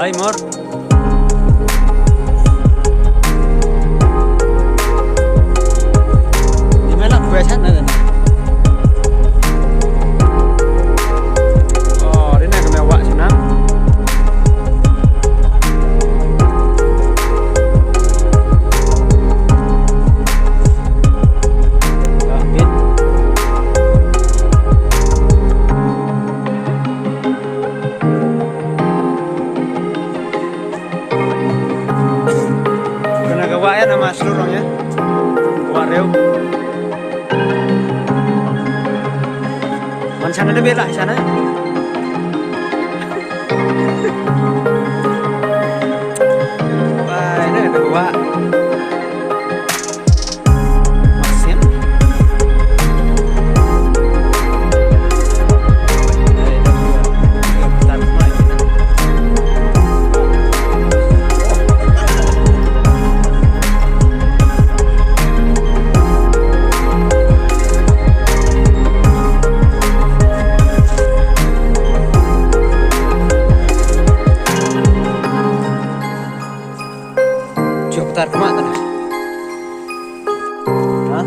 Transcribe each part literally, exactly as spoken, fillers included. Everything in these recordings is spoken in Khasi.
Hai, Mor. Di mana aku biasa na? Oh, di mana kena awak sana? Rapid. Kena ka wah ïa, nama shlur ong ïa. Wah riew. Man shane de bela shane. Wah, ine de wah. Jop tar kma tana. Ha?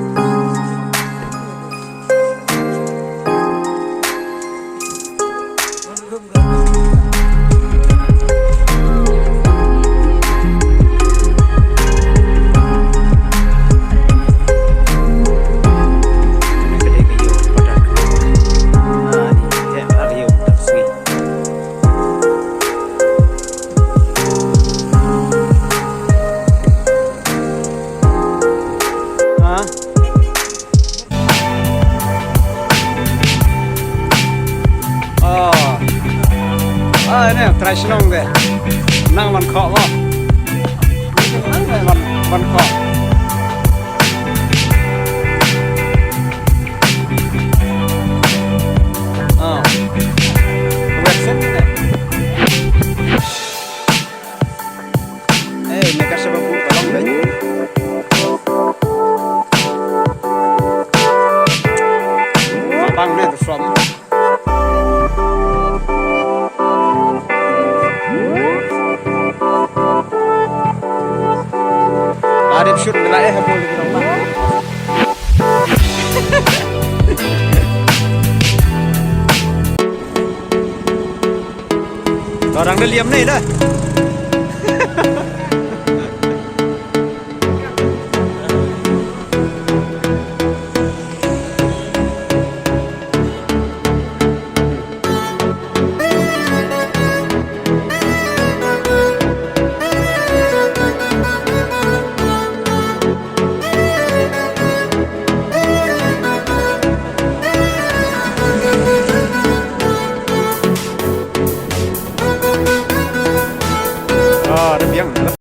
Ha? Oh. Ah, ine, trai shnong de. Nang man khoh mo. Nang man, man khoh. Ah. Wek sen ne. Eh, ne ka shaba bu ka long de. Ma bang ne tu som. Adep shoot la eh bu lagi long ma. Orang dah liam ni dah.